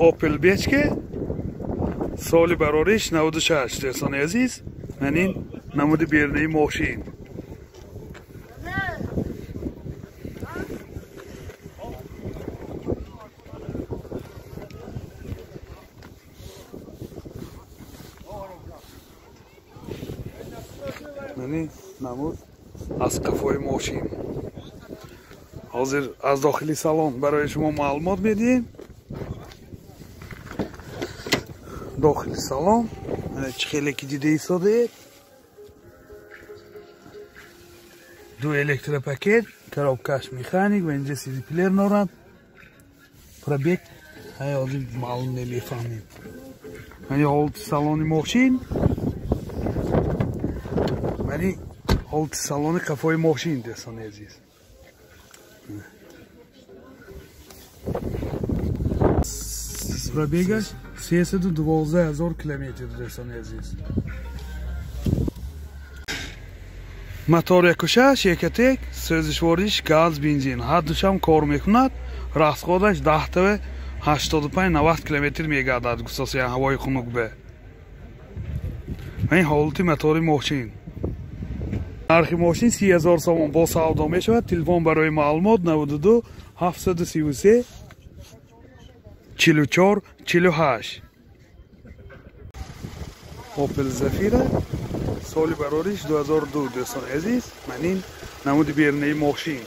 Opel Бечке соли барориш 96 дӯстони азиз. Ман ин намуди берунаи мошин. Ман ин намуд аз қафои мошин. Ҳозир аз дохили салон барои шумо маълумот медиҳем. Дохили салон чӣ хеле ки дида истодаед, ду электропакет, коробкаш механик ва инҷа CD плеер дорад. Пробег ҳозир маълум намефаҳмем. Мани ҳолати салони мошин, мани ҳолати салони қафои мошин дӯстони азиз. Пробегаш 312 000 километр дӯстони азиз. Мотор 1.6 Экотек, сӯзишвориш газ, бензин ҳар душам кор мекунад. Расходаш 10 85-90 километр мегардад гусосиян ҳавои хунук бе. Ин ҳолати мотори мошин. Нархи мошин 30 000 сомон бо савдо мешавад. Телефон барои маълумот 92 733 44 48. Opel Zafira соли барориш 2002 дӯстони азиз. Ман ин намуди берунаи мошин.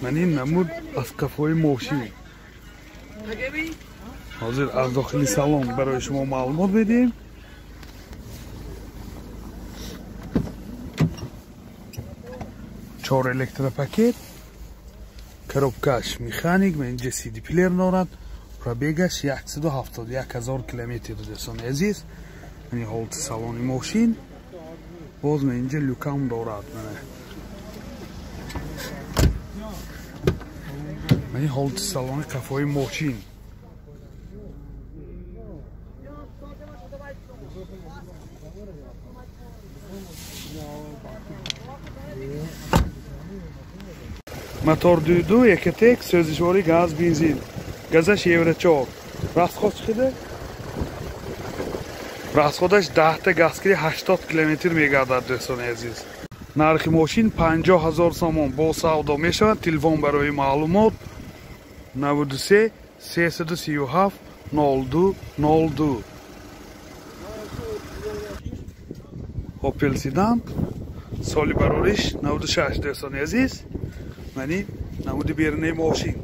Ман ин намуд аз қафои мошин. Ҳозир аз дохили салон барои шумо маълумот медиҳем. Чор электропакет, коробкаш механик ва инҷа CD плеер дорад. Пробегаш 171 000 километр дӯстони азиз. Ин ҳолати салони мошин. Боз инҷа люкам дорад. Ман ин ҳолати салони қафои мошин. Мотор 2.2 Экотек, сӯзишворӣ газ, бензин. Газаш Евро 4. Расход чӣ қадар? Расходаш 10 та газкири 80 километр мегардад дӯстони азиз. Нархи мошин 50 000 сомон бо савдо мешавад. Телефон барои маълумот 93 337 02 02. Opel Sedan соли барориш 96 дӯстони азиз. Мани намуди берунаи мошин.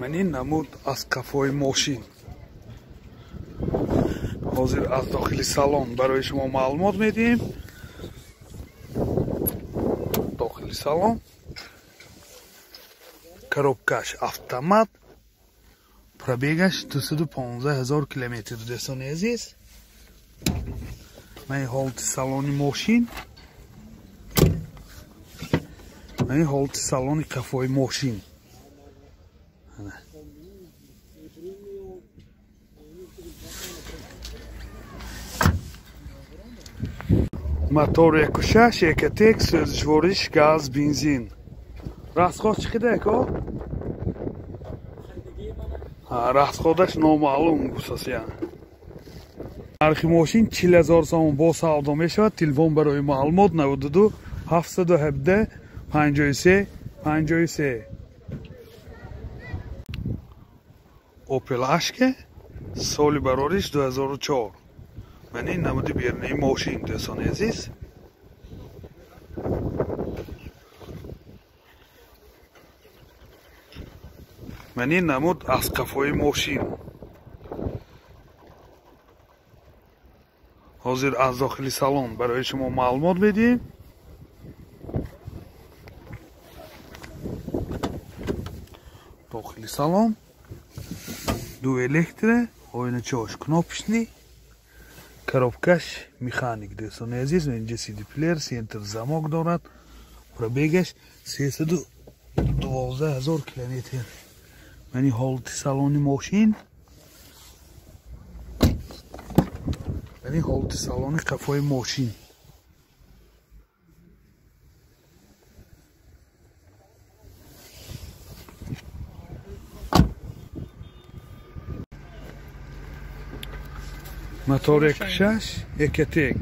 Мани намуд аз қафои мошин. Ҳозир аз дохили салон барои шумо маълумот медиҳем. Дохили салон коробкаш автомат, пробегаш 215 000 километр дӯстони азиз. Ман ҳолати салони мошин. Ман ҳолати салони қафои мошин. Мотор 1.6 Экотек, сӯзишвориш газ, бензин. Расход чӣ қадар ако? Расходаш номаълум гусосиян. Нархи мошин 40 000 сомон бо савдо мешавад. Телефон барои маълумот 92 717 53 53. Opel Ashke соли барориш 2004. Ман ин намуди берунаи мошин дӯстони азиз. Ман ин намуд аз қафои мошин. Ҳозир аз дохили салон барои шумо маълумот медиҳем. Дохили салон ду электро, оиначаҳош кнопочный, коробкаш механик дӯстони азиз. Инҷа CD плеер, центр замок дорад. Пробегаш 312 112 ҳазор километр. Мани ҳолати салони мошин, мани ҳолати салони қафои мошин. Мотор 1.6 Ecotec,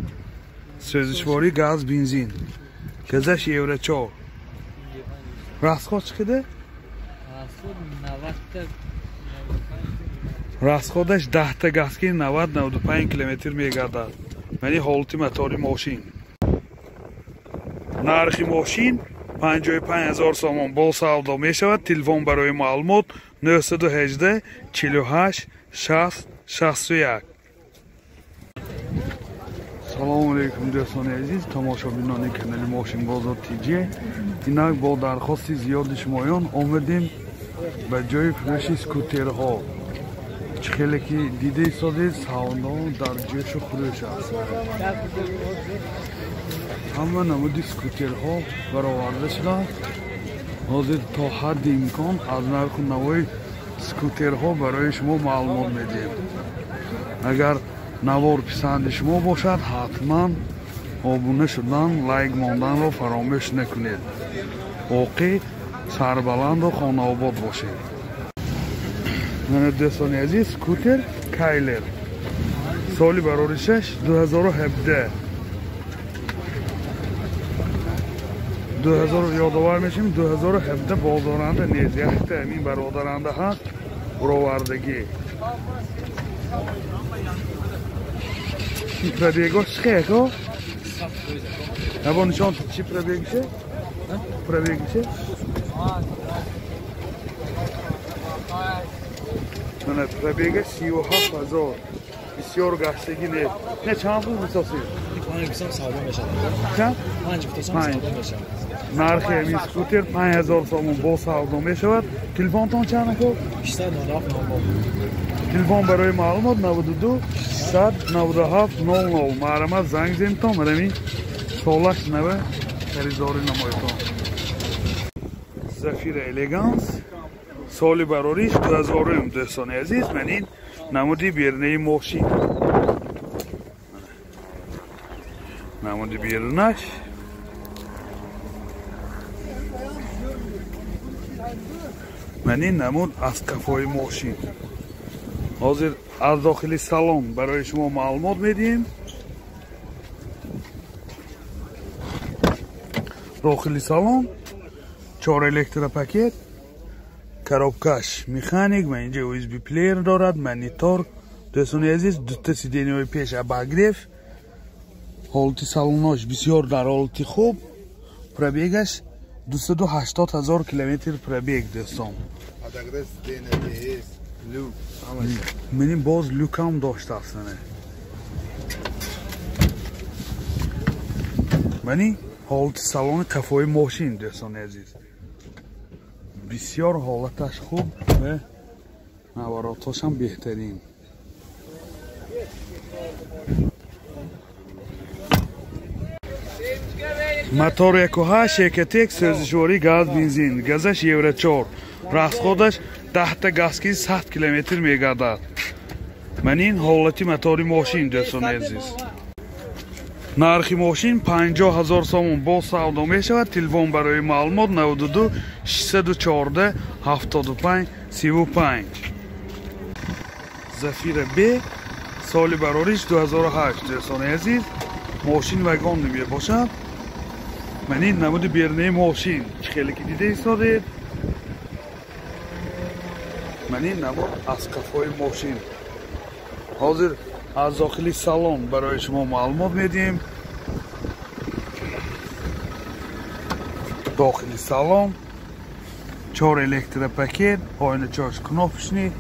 сӯзишворӣ газ бензин, газаш евро 4. Расход чӣ қадар? Расходаш 10 та газ ки 90-95 километр мегардад. Мани ҳолати мотори мошин. Нархи мошин 55 ҳазор сомон бо савдо мешавад. Телефон барои маълумот 918 48 60 61. Салому алейкум дӯстони азиз, тамошобинони канали Мошинбозор ТЖ. Инак бо дархости зиёди шумоён омадем ба ҷои фурӯши скутерҳо. Чӣ хеле ки дида истодед, савдо дар ҷӯшу хурӯш аст. Ҳама намуди скутерҳо бароварда шудааст. Ҳозир то ҳадди имкон аз нарху навои скутерҳо барои шумо маълумот медиҳем. Агар навор писанди шумо бошад, ҳатман обуна шудан, лайк монданро фаромӯш накунед. Боқӣ сарбаланду хонаобод бошед. Мана дӯстони азиз, скутер Кайлер соли бароришаш 2017. 2000 ёдовар мешем, 2017 бозоранда нест, якта ҳамин бародаранда ҳаст баровардагӣ. Пробегош чӣ ко? Або нишон чӣ пробегише? Пробегише? Мана пробега 37 ҳазор. Бисёр гаштагӣ нест. Не чанд пул мисосед? 5 савдо мешавад. Чанд? 5 савдо мешавад. Нархи ҳамин скутер 5000 сомон бо савдо мешавад. Телефонтон чанд ако? 697 00. Телефон барои маълумот 92 697 00. Маҳрамат занг зентон, ҳамин солаш нава харидорӣ намоятон. Зафира Элеганс соли барориш 2000, дӯстони азиз. Ман ин намуди бернаи мошин, намуди берунаш. Ман ин намуд аз қафои мошин. Ҳозир аз дохили салон барои шумо маълумот медиҳем. Дохили салон 4 электропакет, коробкаш механик, ва инҷа USB плеер дорад, монитор. Дӯстони азиз, дута сиденияҳои пеш обогрев. Ҳолати салонош бисёр дар ҳолати хуб. Пробегаш 280 ҳазор километр пробег, дӯстон. Меним боз люкам доштааст. Мани ҳолати салони қафои мошин, дӯстони азиз, бисёр ҳолаташ хуб ва наворотҳошам беҳтарин. Мотор 1.8 Ecotec, сӯзишворӣ газ бензин, газаш евро 4. Расходаш 10 та газ ки 100 километр мегардад. Ман ин ҳолати мотори мошин, дӯстони азиз. Нархи мошин 50 ҳазор сомон бо савдо мешавад. Телефон барои маълумот 92 614 75 35. Зафира Б соли барориш 2008, дӯстони азиз. Мошин вагон мебошад. Ман ин намуди бернаи мошин, чӣ хеле ки дида истодед. Ман ин намуд аз қафои мошин. Ҳозир аз дохили салон барои шумо маълумот медиҳем. Дохили салон 4 электропакет, оиначаҳош кнопочный,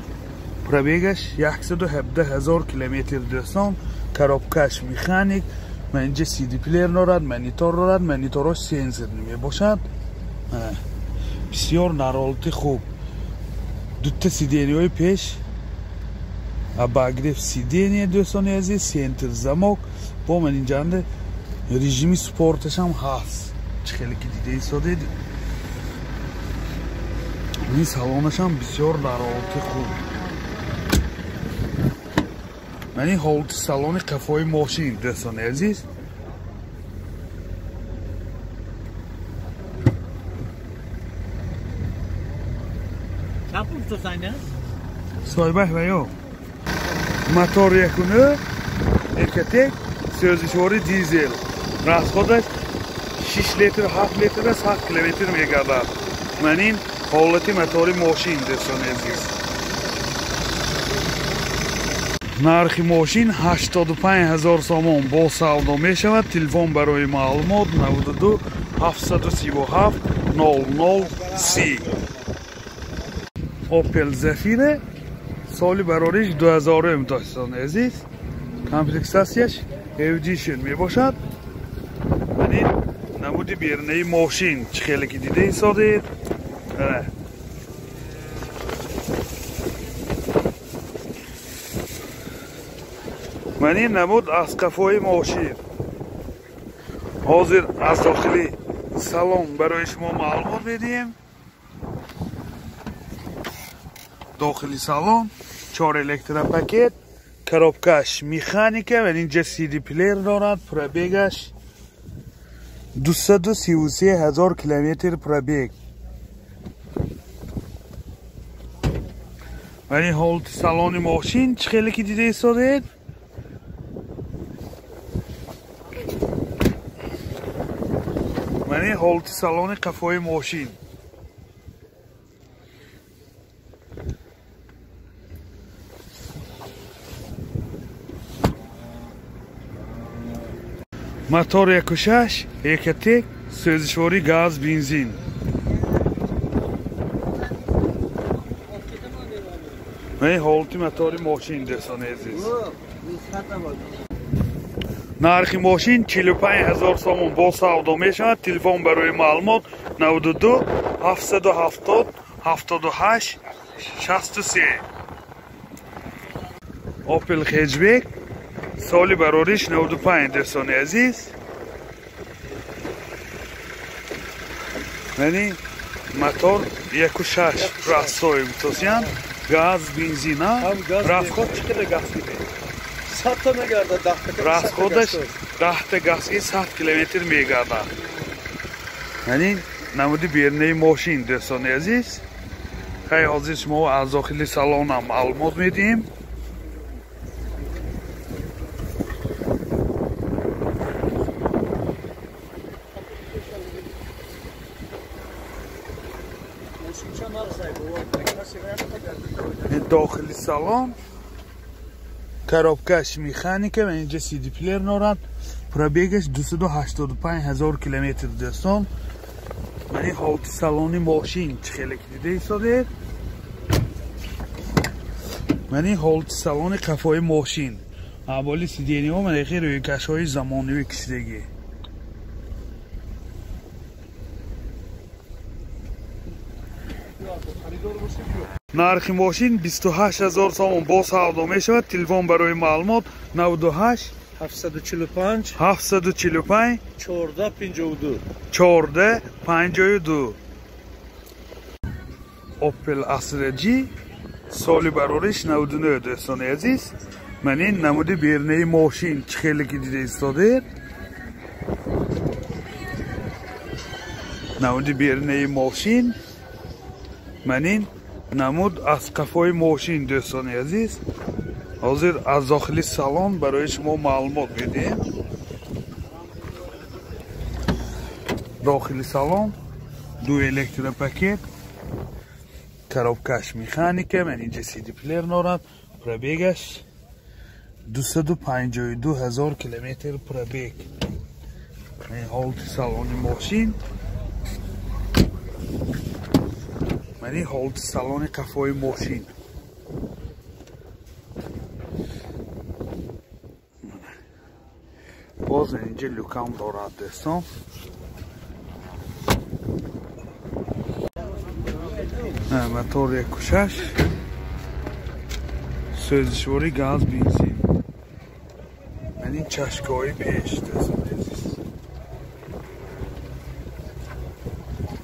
пробегаш 117 ҳазор километр, дӯстон. Коробкаш механик, ман инҷа CD плеер дорад, монитор дорад, мониторҳош сенсорный мебошад. Бисёр дар ҳолати хуб. Дута сиденияҳои пеш обогрев сидения, дӯстони азиз, центр замок. Бо ман инҷанда режими спорташам ҳаст. Чӣ хеле ки дида истодед. Ин салонашам бисёр дар ҳолати хуб. Ман ин ҳолати салони қафои мошин, дӯстони азиз. Соҳибаш ва ё мотор 1.9 Экотек, сӯзишвори дизел. Расходаш 6 литр, 7 литр ва 100 километр мегардад. Ман ин ҳолати мотори мошин, дӯстони азиз. Нархи мошин 85 ҳазор сомон бо савдо мешавад. Телефон барои маълумот 92 737 00 30. Opel Zafira соли барориш 2000, дӯстони азиз. Комплектатсияш Edition мебошад. Ман ин намуди берунаи мошин чӣ хеле ки дида истодед. Ман ин намуд аз қафои мошин. Ҳозир аз дохили салон барои шумо маълумот медиҳем. Дохили салон 4 электропакет, коробкаш механика ва инҷа CD плеер дорад. Пробегаш 233 ҳазор километр пробег. Ва ин ҳолати салони мошин чӣ хеле ки дида истодед. Ман ин ҳолати салони қафои мошин. Мотор 1.6 Экотек, сӯзишвори газ, бензин. Ман ин ҳолати мотори мошин, дӯстони азиз. Нархи мошин 45 ҳазор сомон бо савдо мешавад. Телефон барои маълумот 92 770 78 63. Opel Hatchback соли барориш 95, дӯстони азиз. Яъне мотор 1.6 расои мутосиян, газ, бензина. Расход чӣ қадар газ кидед? 100 та мегардад, 10 та. Расходаш 10 та газ ки 100 километр мегардад. Яъне намуди берунаи мошин, дӯстони азиз. Хай ҳозир шумо аз дохили салонам маълумот медиҳем. Дохили салон коробкаш механика ва инҷа CD плеер дорад. Пробегаш 285 ҳазор километр, дӯстон. Ман ин ҳолати салони мошин чӣ хеле ки дида истодед. Ман ин ҳолати салони қафои мошин. Аввали сидениҳо ман яхе рӯйкашҳои замонавӣ кишидагӣ. Нархи мошин 28 ҳазор сомон бо савдо мешавад. Телефон барои маълумот 98 745 745 14 52 14 52. Opel Astra G соли барориш 99, дӯстони азиз. Ман ин намуди берунаи мошин чӣ хеле ки дида истодед. Намуди берунаи мошин. Ман ин намуд аз қафои мошин, дӯстони азиз. Ҳозир аз дохили салон барои шумо маълумот медиҳем. Дохили салон ду электропакет, коробкаш механика, ман инҷа CD плеер дорад. Пробегаш 252 ҳазор километр пробег. Ин ҳолати салони мошин. Ман ин ҳолати салони қафои мошин. Боз инҷа люкам дорад, дӯстон. Мотор 1.6 сӯзишвори газ, бензин. Ман ин чашкаҳои пеш, дӯстони азиз.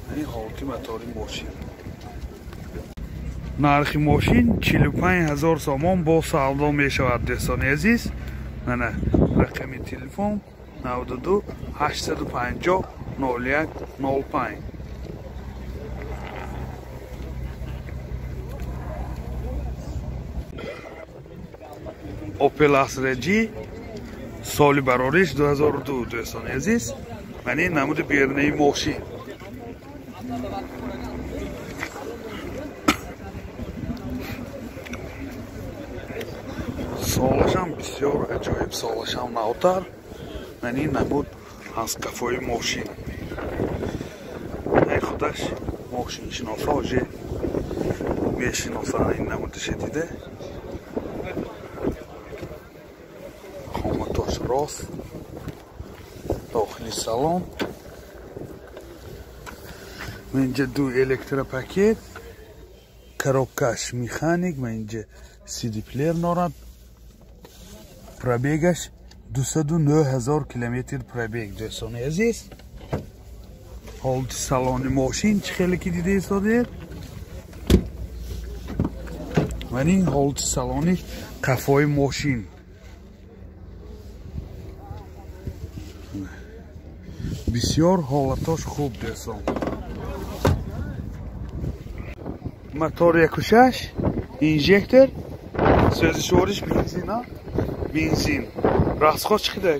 Ман ин ҳолати мотори мошин. Нархи мошин 45 ҳазор сомон бо савдо мешавад, дӯстони азиз. Мана рақами телефон 92 850 01 05. Opel Astra G соли барориш 2002, дӯстони азиз. Мана ин намуди берунаи мошин. Солашам бисёр аҷоиб, солашам навтар. Мана ин намуд аз қафои мошин. Ай худаш мошиншиносо уже мешиносанд ин намудиша дида. Қоматош рост, дохили салон. Инҷа ду электропакет, коробкаш механик, ва инҷа CD плеер дорад. Пробегаш 209 ҳазор километр пробег, дӯстони азиз. Ҳолати салони мошин чӣ хеле ки дида истодед. Ва ин ҳолати салони қафои мошин. Бисёр ҳолатош хуб, дӯстон. Мотор 1.6, инжектор, сӯзишвориш бензин, бензин. Расход чӣ қадар?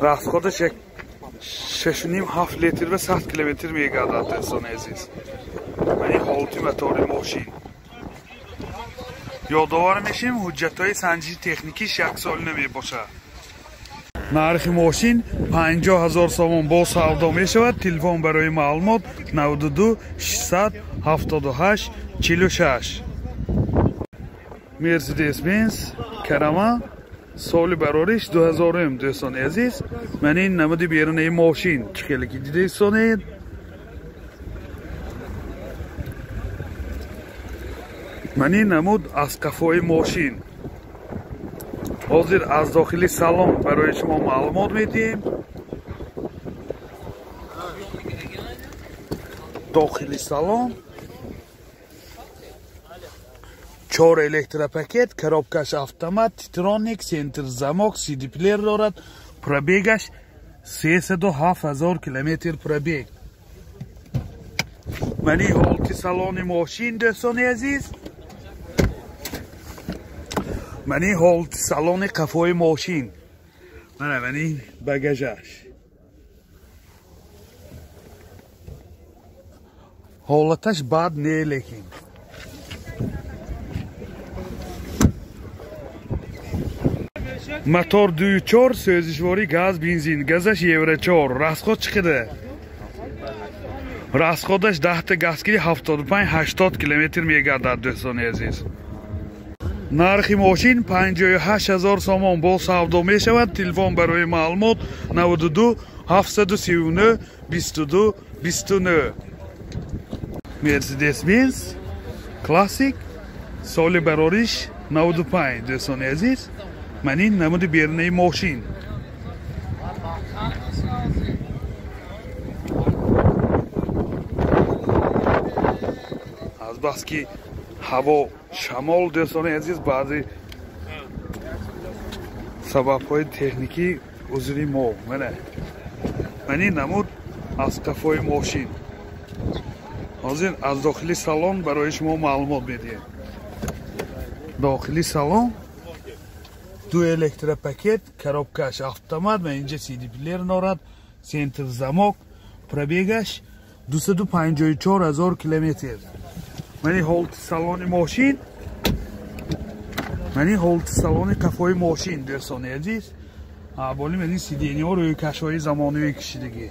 Расходаш 6.5-7 литр ва 100 километр мегардад, дӯстони азиз. Мани ҳолати мотори мошин. Ёдовар мешем, ҳуҷҷатҳои санҷиши техникиш як солина мебошад. Нархи мошин 50 ҳазор сомон бо савдо мешавад. Телефон барои маълумот 92 678 46. Mercedes-Benz Караван соли барориш 2000, дӯстони азиз. Ман ин намуди берунаи мошин чӣ хеле ки дида истонед. Ман ин намуд аз қафои мошин. Ҳозир аз дохили салон барои шумо маълумот медиҳем. Дохили салон 4 электропакет, коробкаш автомат, титроник, центр замок, CD плеер дорад. Пробегаш 307 ҳазор километр пробег. Мани ҳолати салони мошин, дӯстони азиз. Мани ҳолати салони қафои мошин. Мана мани багажаш. Ҳолаташ бад не, лекин. Мотор 2.4, сӯзишворӣ газ, бензин. Газаш Евро 4. Расход чӣ қадар? Расходаш 10 та газгири 75-80 километр мегардад, дӯстони азиз. Нархи мошин 58 ҳазор сомон бо савдо мешавад. Телефон барои маълумот 92 739 22 29. Mercedes-Benz Classic соли барориш 95, дӯстони азиз. Ман ин намуди берунаи мошин. Аз бас ки ҳаво шамол, дӯстони азиз, баъзе сабабҳои техникӣ узри мо. Ман ин намуд аз қафои мошин. Ҳозир аз дохили салон барои шумо маълумот медиҳем. Дохили салон ду электропакет, коробкаш автомат, ва инҷа CD плеер дорад, центр замок, пробегаш 254 ҳазор километр. Мани ҳолати салони мошин, мани ҳолати салони қафои мошин, дӯстони азиз. Боли мани сидениҳо рӯйкашҳои замонавӣ кишидагӣ.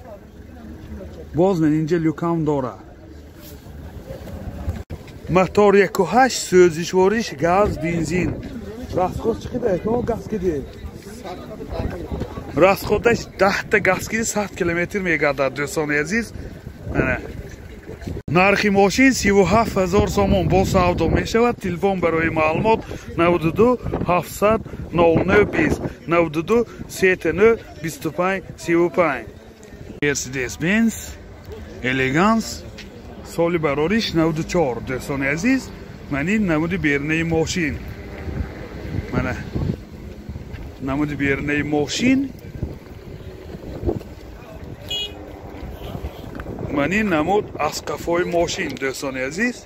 Боз ман инҷа люкам дорад. Мотор 1.8, сӯзишвориш газ, бензин. Расход чӣ қадар? Газ киди? Расходаш 10 та газ киди 100 километр мегардад, дӯстони азиз. Нархи мошин 37 ҳазор сомон бо савдо мешавад. Телефон барои маълумот 92 700 09 20 92 39 25 35. Mercedes-Benz Элеганс соли барориш 94 дӯстони азиз. Ман ин намуди берунаи мошин. Мана намуди берунаи мошин. Ман ин намуд аз қафои мошин дӯстони азиз.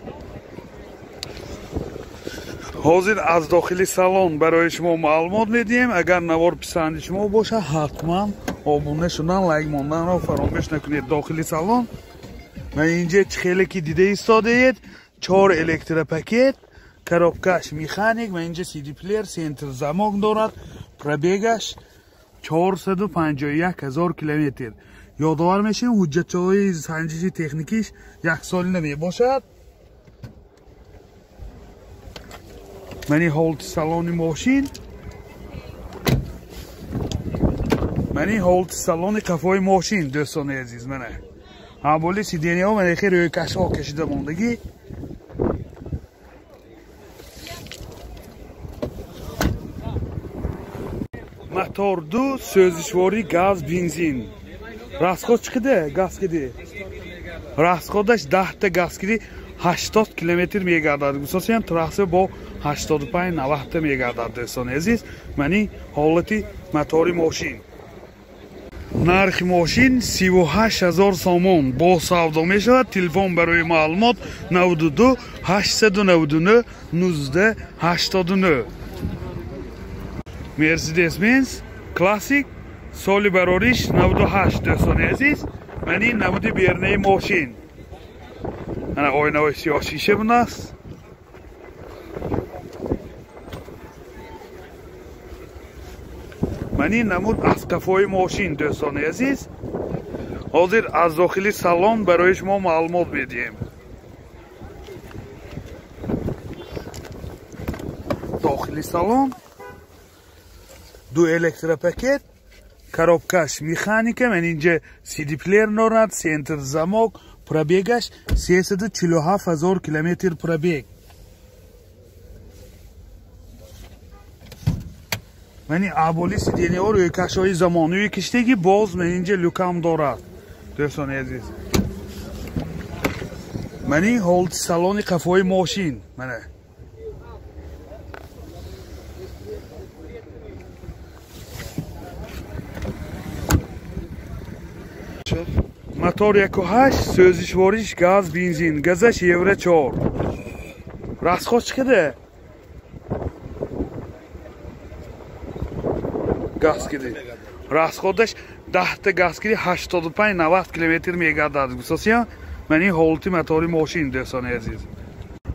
Ҳозир аз дохили салон барои шумо маълумот медиҳем. Агар навор писанди шумо бошад, ҳатман обуна шудан, лайк монданро фаромӯш накунед. Дохили салон ва инҷа чӣ хеле ки дида истодаед, 4 электропакет, коробкаш механик ва инҷа CD плеер, центр замок дорад. Пробегаш 451 ҳазор километр. Ёдовар мешавем, ҳуҷҷатҳои санҷиши техникиш як солина мебошад. Мани ҳолати салони мошин. Мани ҳолати салони қафои мошин дӯстони азиз. Мана ҳамболи сиденияҳо мана хе рӯйкашҳо кашида мондагӣ. Мотор 2, сӯзишворӣ газ, бензин. Расход чӣ қадар? Газ киди. Расходаш 10 та газ киди 80 километр мегардад. Гусосиям трасса бо 85-90 та мегардад дӯстони азиз. Мани ҳолати мотори мошин. Нархи мошин 38 ҳазор сомон бо савдо мешавад. Телефон барои маълумот 92 899 19 89. Mercedes Benz Classic соли барориш 98 дӯстони азиз. Мани намуди берунаи мошин. Ана оинаҳои сиёҳ шиша будааст. Мани намуд аз қафои мошин дӯстони азиз. Ҳозир аз дохили салон барои шумо маълумот медиҳем. Дохили салон ду электропакет, коробкаш механика, ман инҷа CD плеер дорад, центр замок, пробегаш 347 ҳазор километр пробег. Мани аболи сиденияҳо рӯйкашҳои замонавӣ киштагӣ, боз ман инҷа люкам дорад дӯстони азиз. Мани ҳолати салони қафои мошин. Мана мотор 1.8, сӯзишвориш газ, бензин, газаш евро 4. Расход чӣ қадар? Газ киди. Расходаш 10 та газ киди 85-90 километр мегардад. Гусосиям мани ҳолати мотори мошин дӯстони азиз.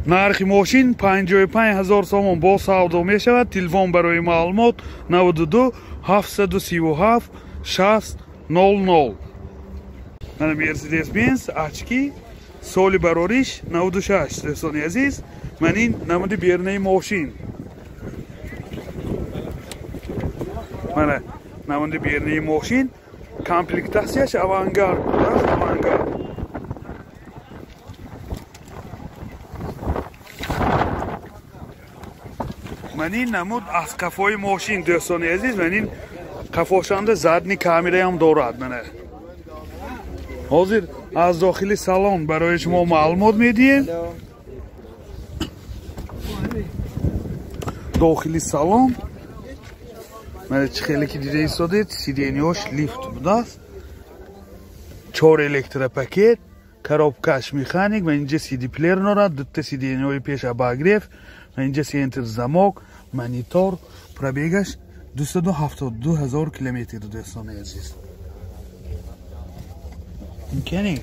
Нархи мошин 55 ҳазор сомон бо савдо мешавад. Телефон барои маълумот 92 737 60 00. Мана Mercedes Benz очки соли барориш 96 дӯстони азиз. Ман ин намуди берунаи мошин. Мана намуди берунаи мошин. Комплектатсияш авангард будааст, авангард. Ман ин намуд аз қафои мошин дӯстони азиз. Ман ин қафошанда задни камераям дорад. Мана ҳозир аз дохили салон барои шумо маълумот медиҳем. Дохили салон мана чӣ хеле ки дида истодед, сиденияш лифт будааст, 4 электропакет, коробкаш механик, ва инҷа CD плеер дорад, дута сиденияҳои пеш обогрев, ва инҷа центр замок, монитор. Пробегаш 272 ҳазор километр дӯстони азиз. Имкани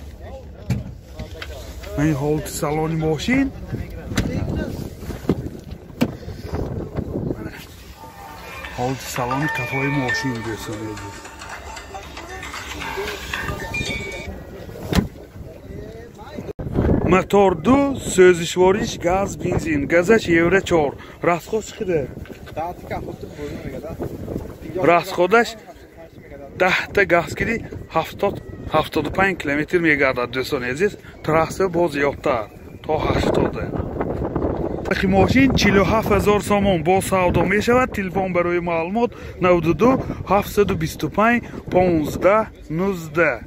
мани ҳолати салони мошин. Ҳолати салони қафои мошин дӯстони азиз. Мотор 2, сӯзишвориш газ, бензин, газаш евро 4. Расход чӣ қадар? Расходаш 10 та газ киди 75 километр мегардад дӯстони азиз. Трасса боз зиёдтар то 80. Нархи мошин 47 ҳазор сомон бо савдо мешавад. Телефон барои маълумот 92 725 15 19.